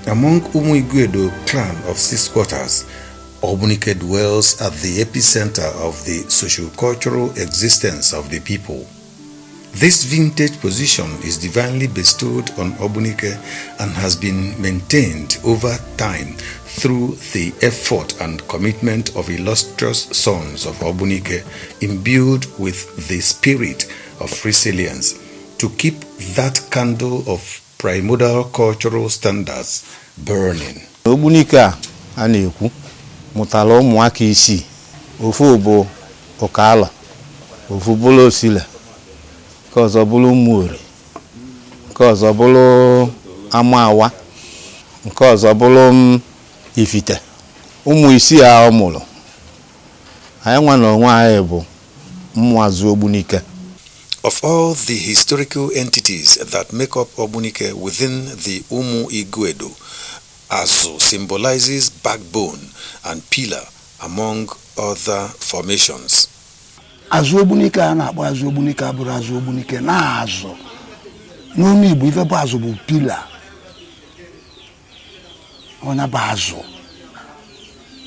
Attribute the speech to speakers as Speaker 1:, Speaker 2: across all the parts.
Speaker 1: Among Umuiguedo clan of six quarters, Ogbunike dwells at the epicenter of the socio-cultural existence of the people. This vintage position is divinely bestowed on Ogbunike and has been maintained over time through the effort and commitment of illustrious sons of Ogbunike imbued with the spirit of resilience to keep that candle of primordial cultural standards burning.
Speaker 2: Ogbunike a a na-ekwu mụtara ụmụaka isii. Ofu bụ Ụkalọ, ofu bụrụ Osile, nke ọzọ bụrụ Ụmụori, nke ọzọ bụrụ Amawa, nke ọzọ bụrụ Ifite. Ụmụ isii a ọ mụrụ, anyị nwa na onwe anyị bụ ụmụazụ Ogbunike.
Speaker 1: Of all the historical entities that make up Ogbunike within the Umu Iguedo, Azu symbolizes backbone and pillar among other formations.
Speaker 3: Azụ Ogbunike a na-akpọ Azụ Ogbunike abụrụ Azụ Ogbunike na azụ n'ọnụ Igbo. Ife bụ azụ bụ pillar, onye bụ azụ.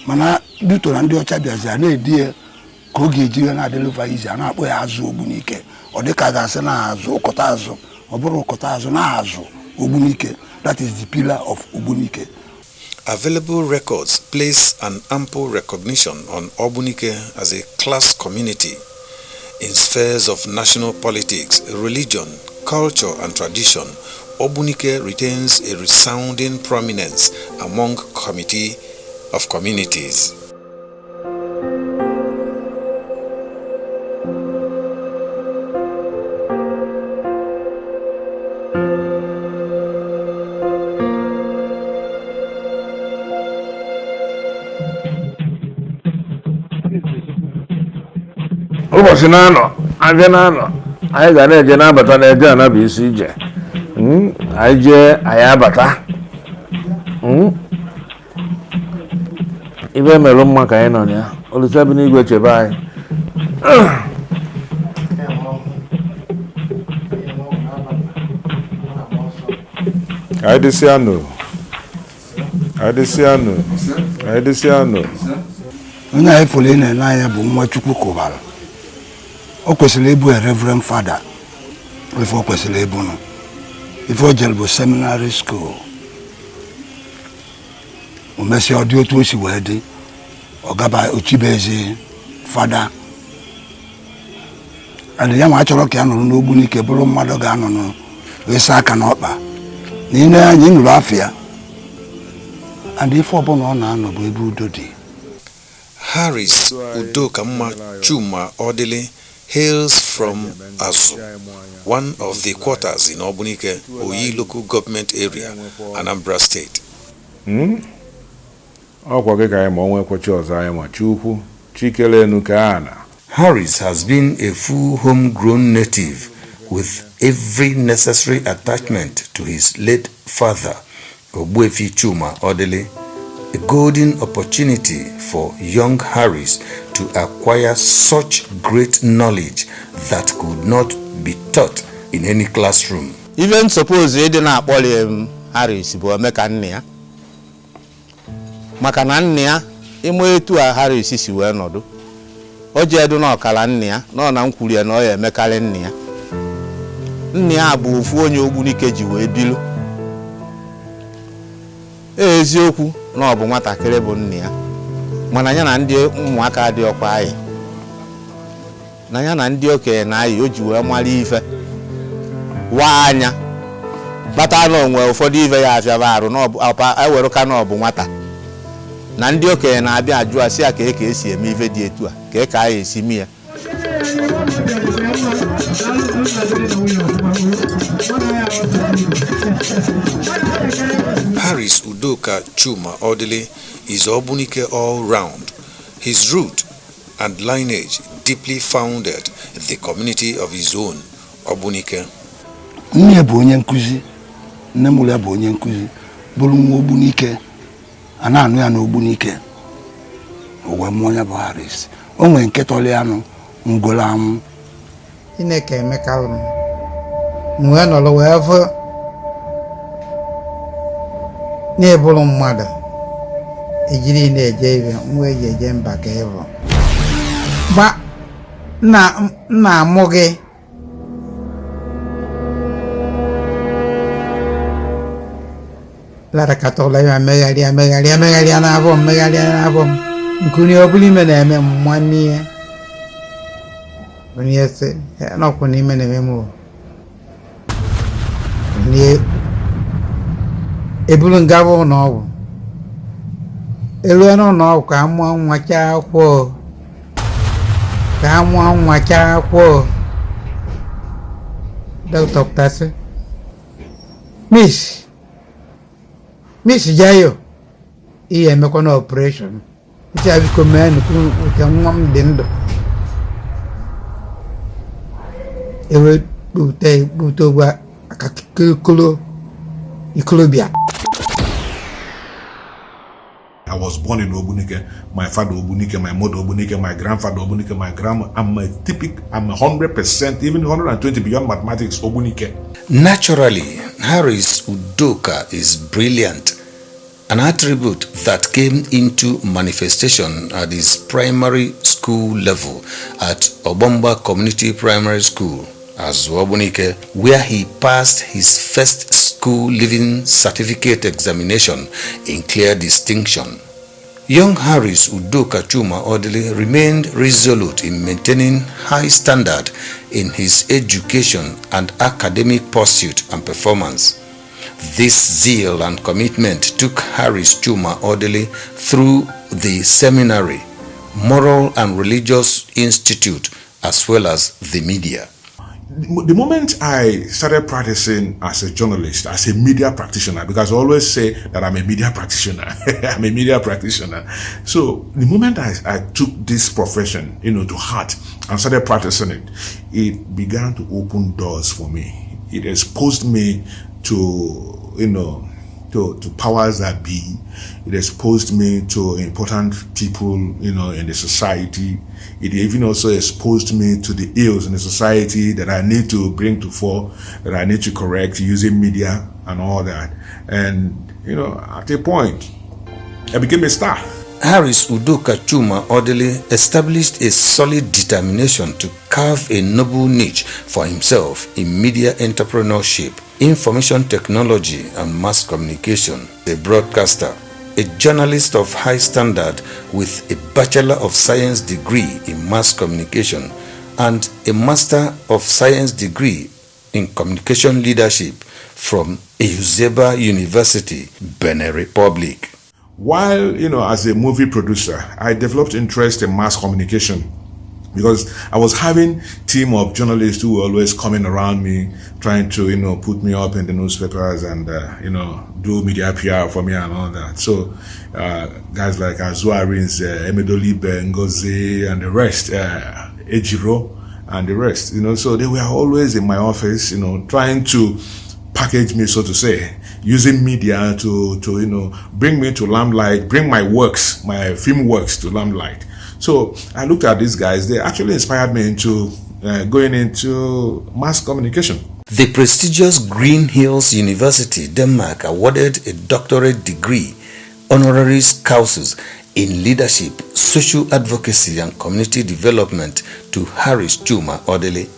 Speaker 3: Mana duto na ndị ọcha bịazi a na-edi ya ka ọ ga-eji ya na-adịlụva izi, a na-akpọ ya Azụ Ogbunike. Ọ dịka a ga-asị na azụ ụkọta azụ, ọ bụrụ ụkọta azụ na azụ Ogbunike. That is the pillar of Ogbunike.
Speaker 1: Available records place an ample recognition on Ogbunike as a class community. In spheres of national politics, religion, culture, and tradition, Ogbunike retains a resounding prominence among committee of communities.
Speaker 4: Ụbọchị na-anọ abịa na-anọ, anyị ga na-eje na-abata na-eje ana bụ isi ije. Anyị jee, anyị abata. Ibe merụ mma ka anyị nọ na ya. Olise bi n'igwe chebe anyị.
Speaker 5: Anyị dịsịanụ, anyị dịsịanụ, anyị dịsịanụ.
Speaker 3: Onye anyị fụrụ ị na-ene anya bụ nwa Chukwu kụbara. O kwesịrị ịbụ a reverend father. Ife o kwesịrị ịbụ nụ, ife o jere bụ seminary school. O mesịa, ọ dị otu o si wee dị, ọ gaba ochibezi fada. And ya nwa achọrọ ka ya nọrọ n'Ogbunike bụrụ mmadụ ga-anọ n'ịsa aka n'ọkpa na ine anya ịnụrụ afọ ya. And ife ọbụla ọ na-anọ bụ ebe udo dị.
Speaker 1: Harris Udokamma Chuma Odili hails from Azu, one of the quarters in Ogbunike, Oyi Local Government Area, Anambra State.
Speaker 5: Ọkwa gị ka anyị ma ọnwa ekwechi ọzọ anyị ma Chukwu chikere enu ka a na
Speaker 1: Harris has been a full homegrown native with every necessary attachment to his late father, Ogbuefi Chuma Odili, a golden opportunity for young Harris to acquire such great knowledge that could not be taught in any classroom.
Speaker 2: Even suppose ịdị na-akpọli m Harris bụ Omeka nna ya, maka na nna ya ịma etu a Harris si wee nọdụ, o ji edu na ọkara nna ya nọ na nkwuru ya na ọ ya emekarị nna ya. Nna ya bụ ofu onye Ogbunike ji wee bilu. Eziokwu na ọ bụ nwatakịrị bụ nna ya, mana ya na ndị ụmụaka dị ọkwa anyị na ya na ndị okenye na-ayị, o ji wee mara ife waa anya kpata na onwe ụfọdụ ife ya afịaba arụ na ewerụka na ọ bụ nwata na ndị okenye na-abịa ajụ asị ya ka eke esi eme ife dị etu a, ka eke anyị esi mee ya.
Speaker 1: Harris Udoka Chuma Odili is Ogbunike all round. His root and lineage deeply founded the community of his own, Ogbunike.
Speaker 3: Nne ya bụ onye nkụzi, nne mụrụ ya bụ onye nkụzi, bụrụ nwa Ogbunike a na-anụ ya n'Ogbunike. O wee mụọ ya bụ Harris. O nwere nke tọrọ ya nụ ngolo anwụ.
Speaker 6: Chineke emekalụ m, m wee nọrọ wee fụ Na-eburu mmadụ ejiri na-eje ibe nwa eji eje mba ka ịbụ gba nna nna amụ gị. Larakata ụlọ ya megharịa megharịa megharịa n'afọ m, megharịa n'afọ m. Nkuni ọbụla ime na-eme m nwanne ya onye sị nọkwụ n'ime na-eme m o. Onye eburu ngaba ụlọ ọgwụ elue n'ụlọ ọgwụ ka a mụọ nwa chaa akwụkwọ o. Ka a mụọ nwa chaa akwụkwọ o. Dọkịta pụtasị, Miss Jayo, ihe emekwa na operation ntị a, biko mee nnukwu nke nwa m dị ndụ. Ewe kpute kpute ogbu aka kolo ikolobịa.
Speaker 5: I was born in Ogbunike, my father Ogbunike, my mother Ogbunike, my grandfather Ogbunike, my grandma. I'm a typical, I'm 100%, even 120 beyond mathematics, Ogbunike.
Speaker 1: Naturally, Harris Udoka is brilliant, an attribute that came into manifestation at his primary school level at Obomba Community Primary School, Azu Ogbunike, where he passed his first school leaving certificate examination in clear distinction. Young Harris Udoka Chuma Odili remained resolute in maintaining high standard in his education and academic pursuit and performance. This zeal and commitment took Harris Chuma Odili through the seminary, Moral and Religious Institute, as well as the media.
Speaker 5: The moment I started practicing as a journalist, as a media practitioner, because I always say that I'm a media practitioner, I'm a media practitioner. So the moment I took this profession to heart and started practicing it, it began to open doors for me. It exposed me to powers that be. It exposed me to important people in the society. It even also exposed me to the ills in the society that I need to bring to fore, that I need to correct using media and all that. And at a point, I became a star.
Speaker 1: Harris Udoka Chuma Odili established a solid determination to carve a noble niche for himself in media entrepreneurship, information technology, and mass communication. A broadcaster, a journalist of high standard with a Bachelor of Science degree in mass communication and a Master of Science degree in communication leadership from Euseba University, Benin Republic.
Speaker 5: While as a movie producer, I developed interest in mass communication because I was having team of journalists who were always coming around me, trying to put me up in the newspapers and do media PR for me and all that. So guys like Azu Arinze, Emedolibe, Ngozi, and the rest, Ejiro, and the rest, so they were always in my office, trying to package me, so to say, using media to bring me to limelight, bring my works, my film works to limelight. So I looked at these guys, they actually inspired me into going into mass communication.
Speaker 1: The prestigious Green Hills University, Denmark, awarded a doctorate degree, honoris causa, in leadership, social advocacy, and community development to Harris Chuma Odili.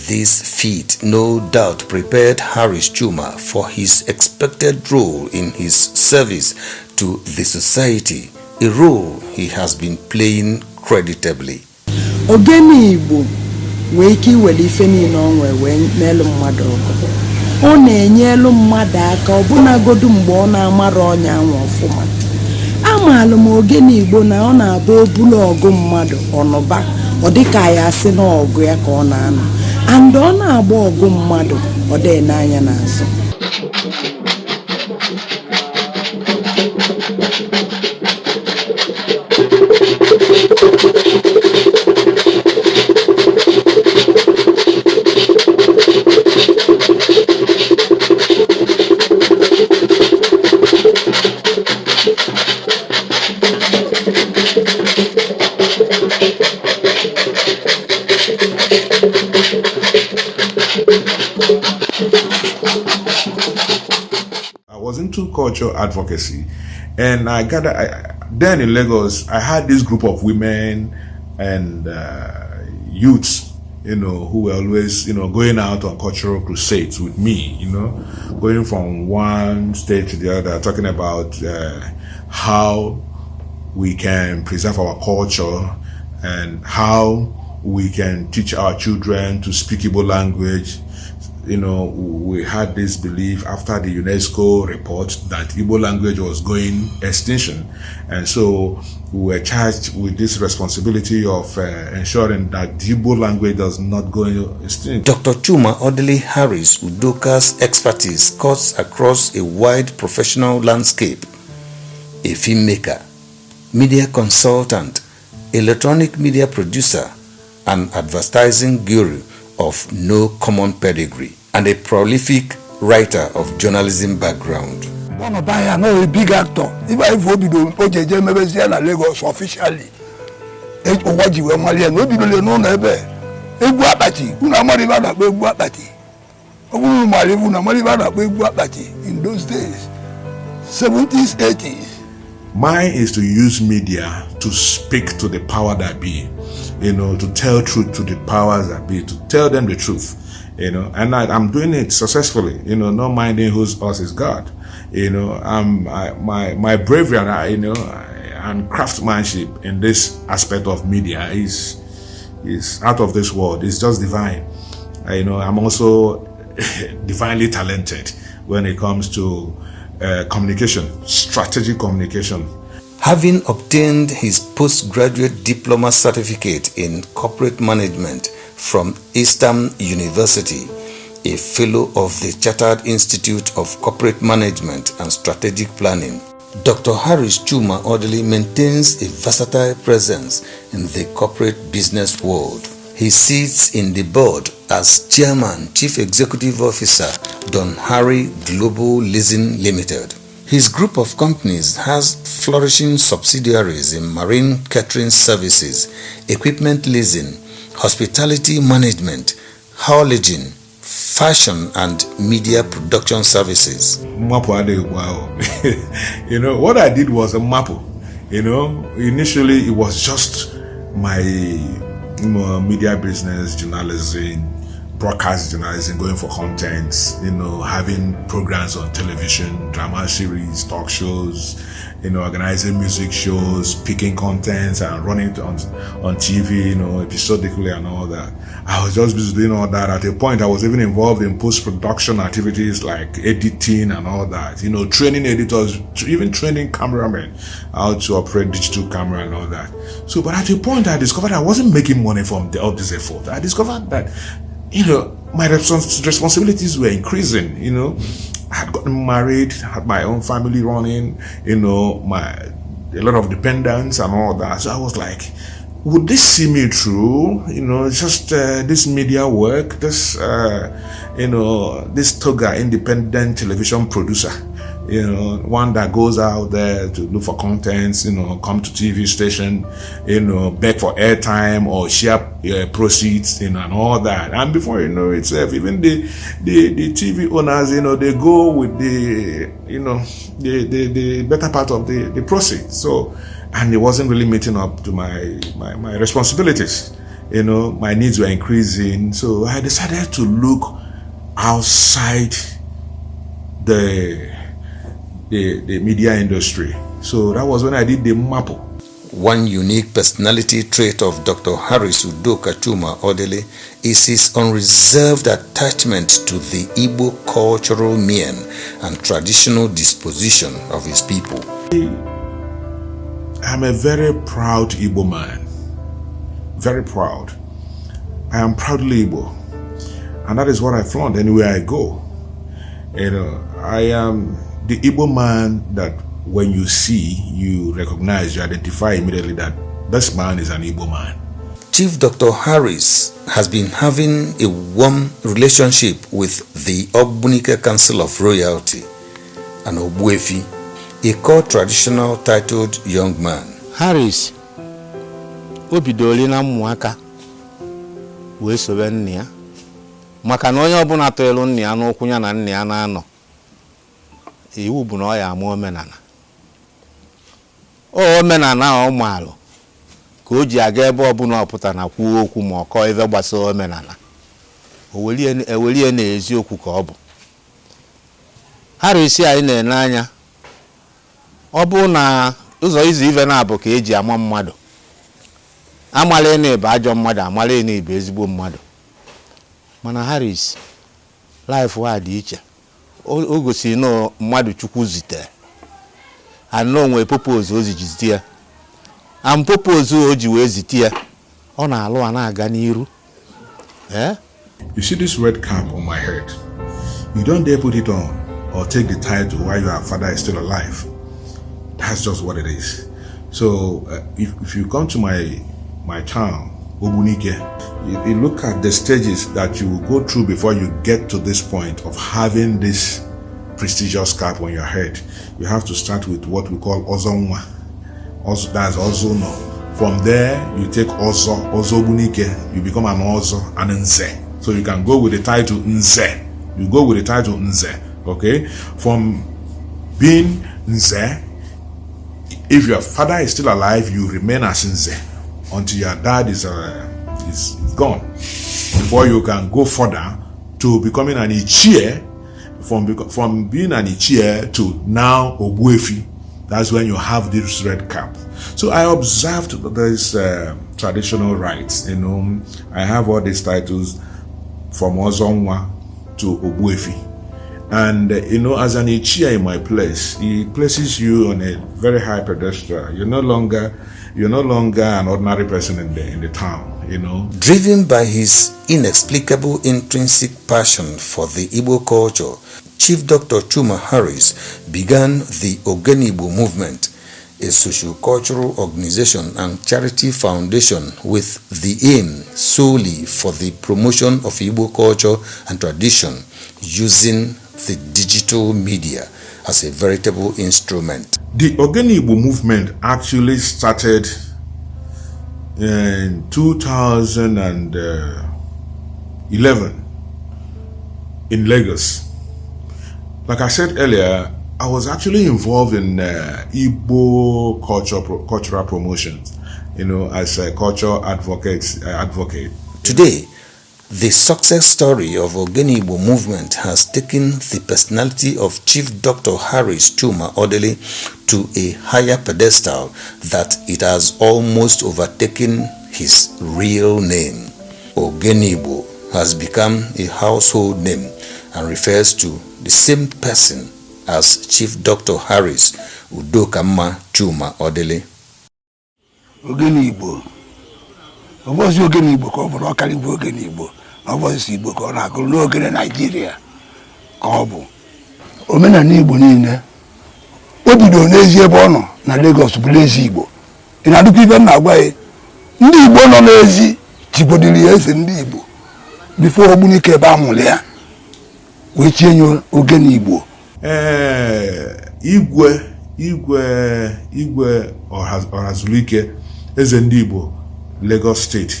Speaker 1: This feat no doubt prepared Harris Chuma for his expected role in his service to the society, a role he has been playing creditably.
Speaker 7: Ogene Igbo nwee ike iwere ife niile ọ nwee wee meelụ mmadụ ọgụ. Ọ na-enyelu mmadụ aka ọbụnagodu mgbe ọ na-amara ọnya anwa ọfụma. Amaalụ m ogene Igbo na ọ na-abụ obulu ọgụ mmadụ ọnụba, ọ dịka ya asị na ọgụ ya ka ọ na-anọ and ọ na-agba ọgụ mmadụ, ọ dị n'anya n'azụ.
Speaker 5: Was into culture advocacy, and I gathered. Then in Lagos, I had this group of women and youths who were always going out on cultural crusades with me, going from one state to the other, talking about how we can preserve our culture and how we can teach our children to speak Igbo language. We had this belief after the UNESCO report that Igbo language was going extinction. And so we were charged with this responsibility of ensuring that the Igbo language does not go extinct.
Speaker 1: Dr. Chuma Odili Harris Udoka's expertise cuts across a wide professional landscape. A filmmaker, media consultant, electronic media producer, and advertising guru of no common pedigree, and a prolific writer of journalism background.
Speaker 3: Ọnọdụ ahịa na big actor ibe anyị o bido o ji eje mebezie na Lagos officially, ụwa ji wee malie na o bidoro n'ụlọ ebe egwu akpati. Unu amara ibe a na-akpọ egwu akpati? Ọ bụrụ unu mara ibu na amara ibe a na-akpọ egwu akpati in those days, 70s, 80s.
Speaker 5: Mine is to use media to speak to the power that be, to tell truth to the powers that be, to tell them the truth, and I'm doing it successfully, not minding whose horse is gored. My bravery and, I, you know, and craftsmanship in this aspect of media is out of this world. It's just divine. I'm also divinely talented when it comes to communication, strategic communication.
Speaker 1: Having obtained his postgraduate diploma certificate in corporate management from Eastern University, a fellow of the Chartered Institute of Corporate Management and Strategic Planning, Dr. Harris Chuma Odili maintains a versatile presence in the corporate business world. He sits in the board as Chairman, Chief Executive Officer, Don Harry Global Leasing Limited. His group of companies has flourishing subsidiaries in marine catering services, equipment leasing, hospitality management, haulaging, fashion and media production services.
Speaker 5: Mmapụ adịghịkwa ahụ. What I did was a mmapụ. Initially it was just my media business, journalism, broadcast journalism, going for content, having programs on television, drama series, talk shows, organizing music shows, picking contents and running it on TV, episodically and all that. I was just busy doing all that. At a point, I was even involved in post-production activities like editing and all that, training editors, even training cameramen how to operate digital camera and all that. So, but at a point, I discovered I wasn't making money from all this effort. I discovered that my responsibilities were increasing. I had gotten married, had my own family running, my a lot of dependents and all that. So I was like, would this see me through? Just this media work, this toga independent television producer, one that goes out there to look for contents, come to TV station, beg for airtime or share proceeds, and all that. And before you know itself, even the TV owners, they go with the better part of the proceeds. So, and it wasn't really meeting up to my responsibilities. My needs were increasing. So I decided to look outside the media industry. So that was when I did the mmapụ.
Speaker 1: One unique personality trait of Dr. Harris Udoka Chuma Odili is his unreserved attachment to the Igbo cultural mien and traditional disposition of his people.
Speaker 5: I'm a very proud Igbo man. Very proud. I am proudly Igbo. And that is what I flaunt anywhere I go. I am the Igbo man that when you see, you recognize, you identify immediately that this man is an Igbo man.
Speaker 1: Chief Dr. Harris has been having a warm relationship with the Ogbunike Council of Royalty and Ogbuefi, a core traditional titled young man.
Speaker 2: Harris o bidoro na mmụaka wee sobe nna ya, maka na onye ọbụla tụrụ nna ya n'ụkwụ ya na nna ya na-anọ. Iwu bụ na ọ ya ama omenala. O omenala a ọ maalụ ka o ji aga ebe ọbụla ọ pụta na kwuo okwu ma ọ kọọ ife gbasara omenala. O welie na eziokwu ka ọ bụ. Harris anyị na-ene anya, ọ bụ na ụzọ izu ife na-abụ ka eji ama mmadụ. Amala na ịbụ ajọ mmadụ, amala na ịbụ ezigbo mmadụ. Mana Harris life ha dị iche. O gosiri na mmadụ Chukwu zitere and na o nwere purpose o ji zite ya, and purpose o ji wee zite ya, ọ na-alụ a na-aga n'iru, eh?
Speaker 5: You see this red cap on my head? You don't dare put it on or take the title while your father is still alive. That's just what it is. So if you come to my town, Ogbunike, you look at the stages that you will go through before you get to this point of having this prestigious cap on your head. You have to start with what we call Ozonwa. Also, that's Ozono. From there, you take Ozo, Ozo Ogbunike, you become an Ozo and Nze. So you can go with the title Nze. You go with the title Nze, okay? From being Nze, if your father is still alive, you remain as Nze until your dad is gone. Before you can go further to becoming an Ichie, from being an Ichie to now Ogbuefi. That's when you have this red cap. So I observed these traditional rites. I have all these titles from Ozonwa to Ogbuefi. And as an Ichie in my place, he places you on a very high pedestal. You're no longer an ordinary person in the town.
Speaker 1: Driven by his inexplicable intrinsic passion for the Igbo culture, Chief Dr. Chuma Harris began the Ogenigbo movement, a socio-cultural organization and charity foundation with the aim solely for the promotion of Igbo culture and tradition using the digital media as a veritable instrument.
Speaker 5: The Ogenigbo movement actually started in 2011 in Lagos. Like I said earlier, I was actually involved in Igbo cultural promotions, as a culture advocate.
Speaker 1: Today, the success story of Ogenigbo movement has taken the personality of Chief Dr. Harris Chuma Odili to a higher pedestal that it has almost overtaken his real name. Ogenigbo has become a household name and refers to the same person as Chief Dr. Harris Udokamma Chuma Odili.
Speaker 3: Ogene Igbo, ọbọzi ogene Igbo ka ọ bụrụ, ọkarịgbo ogene Igbo na ọbọzi Igbo ka ọ na-agụrụ n'ogene Naijiria ka ọ bụ omenala Igbo niile. O bidoro n'ezi ebe ọ nọ na Lagos bụrụ ezi Igbo. Ị na-adụkwa ife m na-agwa ya? Ndị Igbo nọ n'ezi jigodiri ya eze ndị Igbo before Ogbunike ebe a mụrụ ya wee chie ya ogene Igbo.
Speaker 5: Ee, Igwe Ọhazulike, eze ndị Igbo, Lagos State,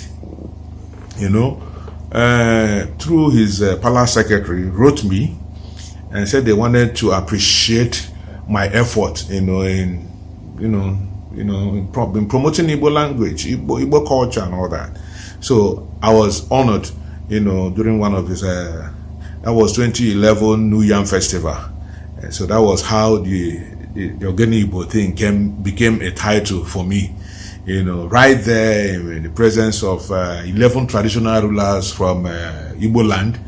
Speaker 5: through his palace secretary, wrote me and said they wanted to appreciate my effort in you know you know in, pro- in promoting Igbo language, Igbo culture and all that. So I was honored during one of his that was 2011 New Yam Festival. And so that was how the Ogene Igbo thing came became a title for me. Right there in the presence of 11 traditional rulers from Igbo land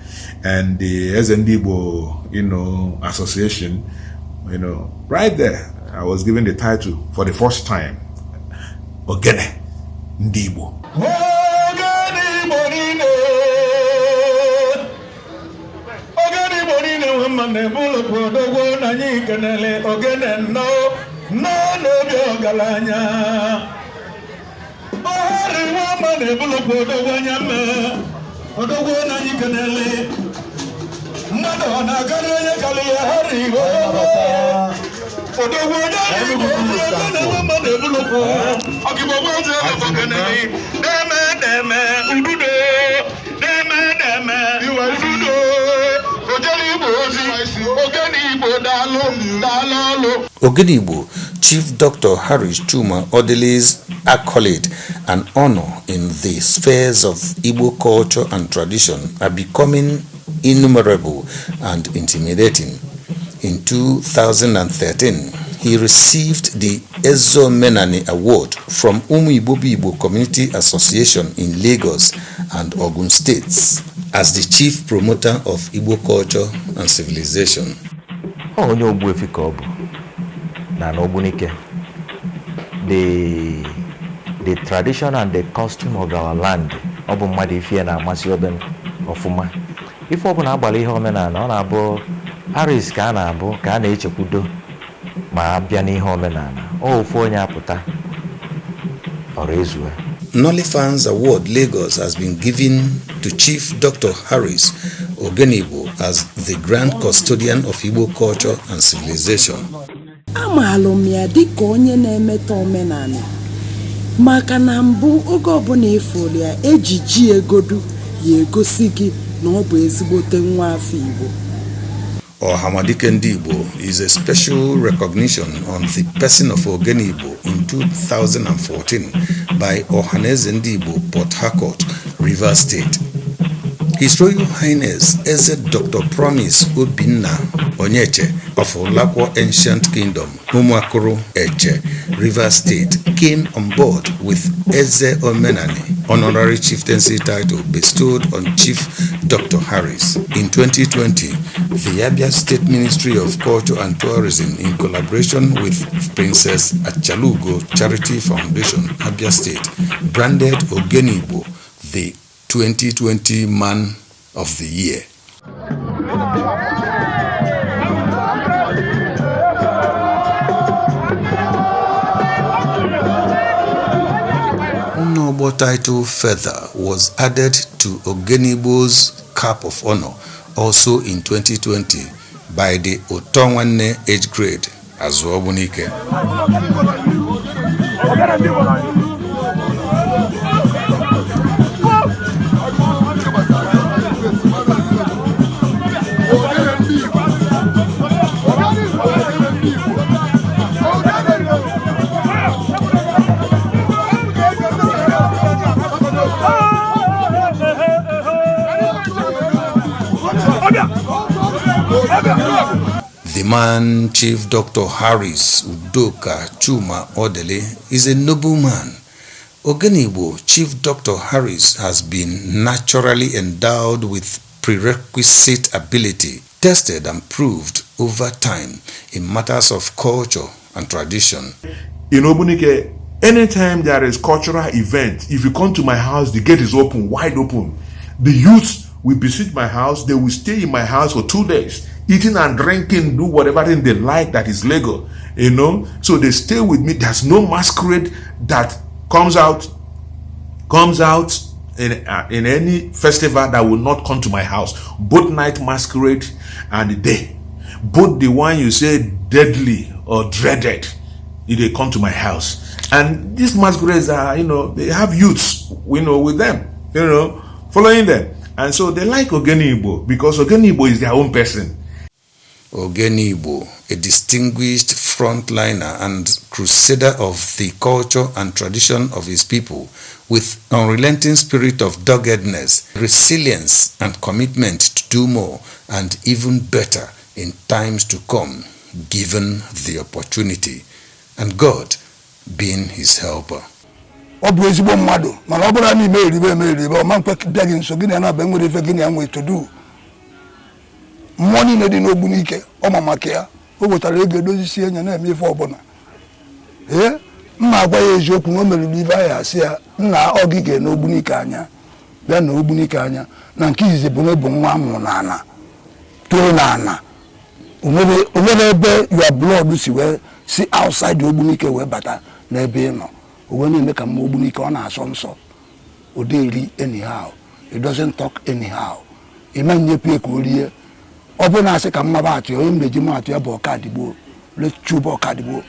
Speaker 5: and the Eze Ndi Igbo association, right there, I was given the title for the first time, Ogene Ndi Igbo.
Speaker 8: Ogene Igbo niile, Ogene Igbo niile nwe mma na-ebu ụlọ odogwu na anyị kenele ogene nnọọ nnọọ n'obi ọgaranya ọhari nwa mma na-ebulụkwa odogwu anya mma odogwu na anyị kenele mmadụ ọ na-akarị onye karị ya hari odogwu odogwu onye Igbo ogene nwa mma na-ebulụkwa ọkịgbo eze kenele na-eme na-eme ududo na-eme na-eme ududo ojele Igbo ozi. Ogenigbo, daalụ, daalụ ọlụ.
Speaker 1: Ogenigbo, Chief Dr. Harris Chuma Odili's accolade and honor in the spheres of Igbo culture and tradition are becoming innumerable and intimidating. In 2013, he received the Ezomenani Award from Umu Igbo Igbo Community Association in Lagos and Ogun States as the chief promoter of Igbo culture and civilization.
Speaker 9: Ọ onye Ogbuefi ka ọ bụ na Ogbunike. The tradition and the custom of our land, ọ bụ mmadụ ife ya na-amasị obe ọfụma. Ife ọbụla agbara ihe omenala, ọ na-abụ Harris ka a na-abụ ka a na-echekwudo ma a bịa n'ihe omenala. Ọ ofu onye apụta ọrụ ezue.
Speaker 1: Nollyfans Award Lagos has been given to Chief Dr. Harris Ogenigbo as the Grand Custodian of Igbo culture and civilization.
Speaker 7: Amaalụ m ya dịka onye na-emeta omenala, maka na mbụ oge ọbụla ịfụrụ ya, ejiji egodu ya egosi gị na ọ bụ ezigbote nwa afọ Igbo.
Speaker 1: Ohamadike Ndigbo is a special recognition on the person of Ogenigbo in 2014 by Ohaneze Ndigbo, Port Harcourt, Rivers State. His Royal Highness Eze Dr. Promise Obinna Onyeche of Ulakwo Ancient Kingdom, Umuakuru Eche, Rivers State, came on board with Eze Omenani, honorary chieftaincy title bestowed on Chief Dr. Harris. In 2020, the Abia State Ministry of Culture and Tourism, in collaboration with Princess Achalugo Charity Foundation, Abia State, branded Ogenigbo the 2020 Man of the Year. Unogbo title feather was added to Ogenigbo's cap of honor also in 2020 by the Otonwanne age grade Azuobunike. The man, Chief Dr. Harris Udoka Chuma Odili, is a noble man. Ogenigbo, Chief Dr. Harris has been naturally endowed with prerequisite ability, tested and proved over time in matters of culture and tradition.
Speaker 5: In Ogbunike, anytime there is cultural event, if you come to my house, the gate is open, wide open. The youths will visit my house. They will stay in my house for 2 days, eating and drinking, do whatever thing they like that is legal. So they stay with me. There's no masquerade that comes out in any festival that will not come to my house. Both night masquerade and the day. Both the one you say deadly or dreaded, if they come to my house. And these masquerades are, they have youths with them, following them. And so they like Ogenigbo because Ogenigbo is their own person.
Speaker 1: Ogenigbo, a distinguished frontliner and crusader of the culture and tradition of his people, with unrelenting spirit of doggedness, resilience, and commitment to do more and even better in times to come, given the opportunity, and God being his helper.
Speaker 3: Ọ bụ ezigbo mmadụ, mana ọ bụrụ na ime eribe eme eribe, ọma nkwe bịa gị nso. Gị na ya na-abịa nwere ife gị na ya nwee to do. Mmụọ niile dị n'Ogbunike, ọ ma maka ya. O wetara ego edozisi enya na-eme ife ọbụla. Ee, mma agwa ya eziokwu na o meriri ife ahụ, asị ya nna ọgịge na Ogbunike anya bịa na Ogbunike anya na nke izizi bụ na ịbụ nwa amụrụ n'ala toro n'ala. Onwere ebe your blood si wee si outside Ogbunike wee bata n'ebe ị nọ, o wee na-eme ka mma Ogbunike ọ na-asọ nsọ. O eri anyhow, it doesn't talk anyhow. Ime nyepụ ya ka o rie. Ọ bụrụ na asị ka mmaba atụ ya, onye m na-eji m atụ ya bụ Ọkadigbo. Chuba Ọkadigbo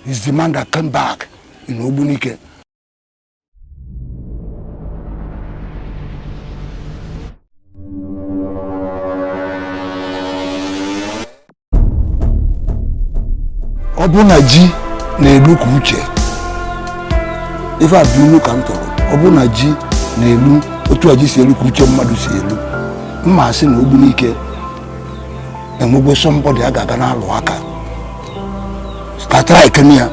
Speaker 3: is the man that came back in Ogbunike. Ọ bụ na ji na-elu ka uche ife a bụ ilu ka m tụrụ. Ọ bụ na ji na-elu otu a ji si elu ka uche mmadụ si elu, mma asị na Ogbunike enwegbo somebody a ga-aga na-alụ aka ka tara ekene ya.